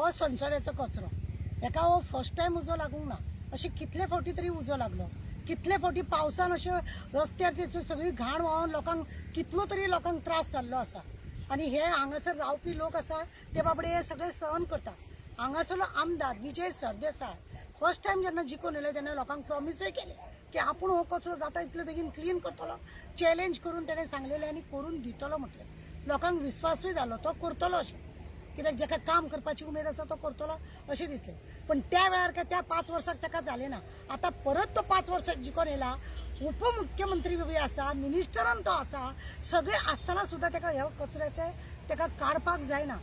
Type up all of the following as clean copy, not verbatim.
हो सणसण्याचो कचरो हेका हो फर्स्ट टायम उजो लागूंक ना. अशे कितले फावटी तरी उजो लागलो, कितले फावटी पावसान अशे रस्त्यार तेचो सगळी घाण व्हांवन लोकांक कितलो तरी लोकांक त्रास जाल्लो आसा. आनी हे हांगासर रावपी लोक आसा ते बाबडे हे सगळे सहन करता. हांगासरलो आमदार विजय सरदेसाय फर्स्ट टायम जेन्ना जिखून येयले तेन्ना लोकांक प्रॉमिसूय केले की आपूण हो कचरो जाता इतले बेगीन क्लीन करतलो. चॅलेंज करून तेणें सांगलेलें आनी करून दितलो म्हटलें. लोकांक विस्वासूय जालो तो करतलो अशें, कित्याक जेका काम करपाची उमेद आसा तो करतलो अशें दिसलें. पण त्या वेळार काय त्या 5 वर्साक ताका जालें ना. आतां परत तो 5 वर्सां जिखून येयला, उपमुख्यमंत्री बी आसा, मिनिस्टरान तो आसा, सगळें आसतना सुद्दां ताका ह्या कचऱ्याचें ताका काडपाक जायना.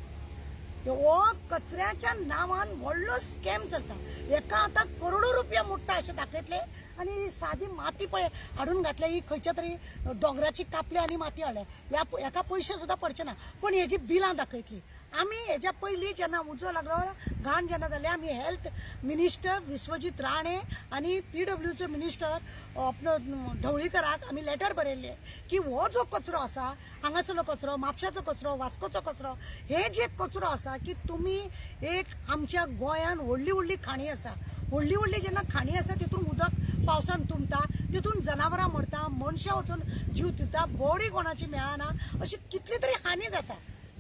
हो कचऱ्याच्या नांवान व्हडलो स्कॅम चलता. हेका आतां करोडो रुपया मोडटा अशें दाखयतले आनी ही सादी माती पळय हाडून घातल्या, ही खंयच्या तरी दोंगराची कापल्या आनी माती हाडल्या. ह्या हेका पयशे सुद्दां पडचे ना, पण हेजी बिलां दाखयतली. आमी हेज्या पयलीं जेन्ना उजो लागलो, घाण जेन्ना जाली, आमी हेल्थ मिनिस्टर विश्वजीत राणे आनी पीडब्ल्यूचो मिनिस्टर आपलो ढवळीकराक आमी लेटर बरयल्ले की हो जो कचरो आसा, हांगासरलो कचरो, म्हापशाचो कचरो, वास्कोचो कचरो, हे जे कचरो आसा की तुमी एक आमच्या गोंयान व्हडली व्हडली खाणी आसा, व्हडली व्हडली जेन्ना खाणी आसा तितून उदक पावसान तुंबता, तितून जनावरां मरता, मनशां वचून जीव दिता, बॉडी कोणाची मेळना, अशी कितली तरी हानी जाता.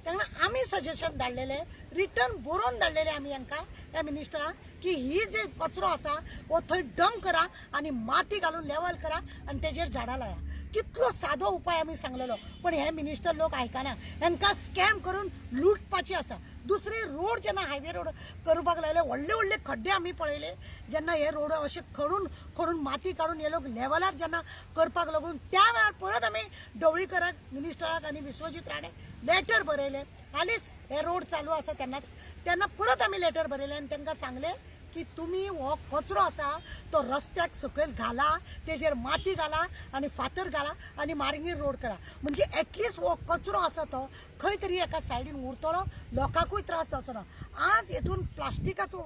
तेन्ना आमी सजेशन धाडलेले, रिटर्न बरोवन धाडलेले आमी हांकां त्या मिनिस्टराक की ही जे कचरो आसा हो थंय डंप करा आनी माती घालून लेवल करा आनी तेजेर झाडां लाया. कितलो सादो उपाय आमी सांगलेलो, पण हे मिनिस्टर लोक आयकना. हांकां स्कॅम करून लुटपाची आसा. दुसरे रोड जेन्ना हायवे रोड करपाक लागले, व्हडले व्हडले खड्डे आमी पळयले. जेन्ना हे रोड अशे खणून खणून माती काडून हे लोक लेवलार जेन्ना करपाक लागून त्या वेळार परत आमी ढवळीकराक मिनिस्टराक आनी विश्वजीत राणे लेटर बरयले. हालींच हे रोड चालू आसा तेन्नाच तेन्ना परत आमी लेटर बरयले आनी तांकां सांगले की तुमी हो कचरो आसा तो रस्त्याक सकयल घाला, तेजेर माती घाला आनी फातर घाला आनी मार्गीर रोड करा. म्हणजे एटलिस्ट हो कचरो आसा तो खंय तरी एका सायडीन उरतलो, लोकांकूय त्रास जावचो ना. आज हेतून प्लास्टिकाचो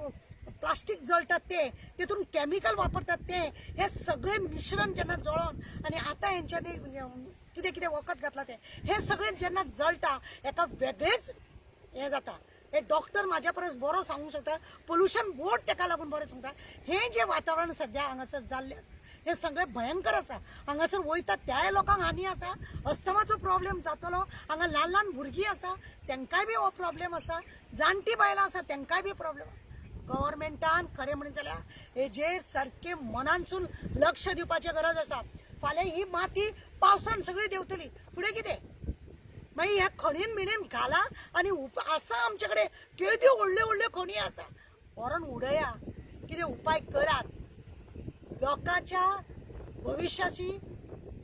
प्लास्टीक जळटा ते, तितून केमिकल वापरतात ते, हे सगळे मिश्रण जेन्ना जळोवन आनी आतां हेंच्यांनी कितें कितें वखद घातलां तें, हें सगळें जेन्ना जळटा हेका वेगळेंच हें जाता. हे डॉक्टर म्हाज्या परस बरो सांगूंक शकता, पोल्युशन बोर्ड तेका लागून बरें सांगता. हें जें वातावरण सद्या हांगासर जाल्लें आसा हें सगळें भयंकर आसा. हांगासर वयता त्याय लोकांक हानी आसा, अस्थमाचो प्रॉब्लेम जातलो. हांगा ल्हान ल्हान भुरगीं आसा तेंकांय बी हो प्रॉब्लेम आसा, जाणटी बायलां आसा तेंकांय बी प्रॉब्लेम आसा. गव्हर्मेंटान खरें म्हणून जाल्यार हेजेर सारकें मनानसून लक्ष दिवपाचें गरज आसा. फाल्यां ही माती पावसान सगळी देंवतली, फुडें कितें? मागीर ह्या खणीन बिणीन घाला आनी आसा आमचे कडेन केद्यो व्हडल्यो व्हडल्यो खणी आसा, व्हरोन उडया, कितें उपाय करात. लोकांच्या भविश्याशी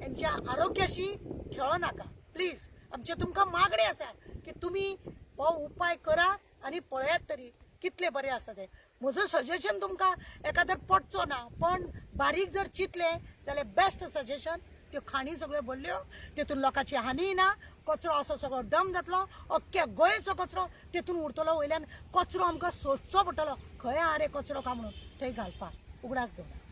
तेंच्या आरोग्याशी खेळो नाका प्लीज. आमचें तुमकां मागणें आसा की तुमी हो उपाय करा आनी पळयात तरी कितले बरें आसा तें. म्हजो सजेशन तुमकां एकादर पटचो ना, पण बारीक जर चिंतलें जाल्यार बेस्ट सजेशन. त्यो खाणी सगळ्यो भरल्यो, तितून लोकांची हानी ना, कचरो असो सगळो डम जातलो, अख्ख्या गोंयचो कचरो तितून उरतलो. वयल्यान कचरो आमकां सोदचो पडटलो खंय आहा रे कचरो काय म्हणून थंय घालपाक. उगडास दवरा.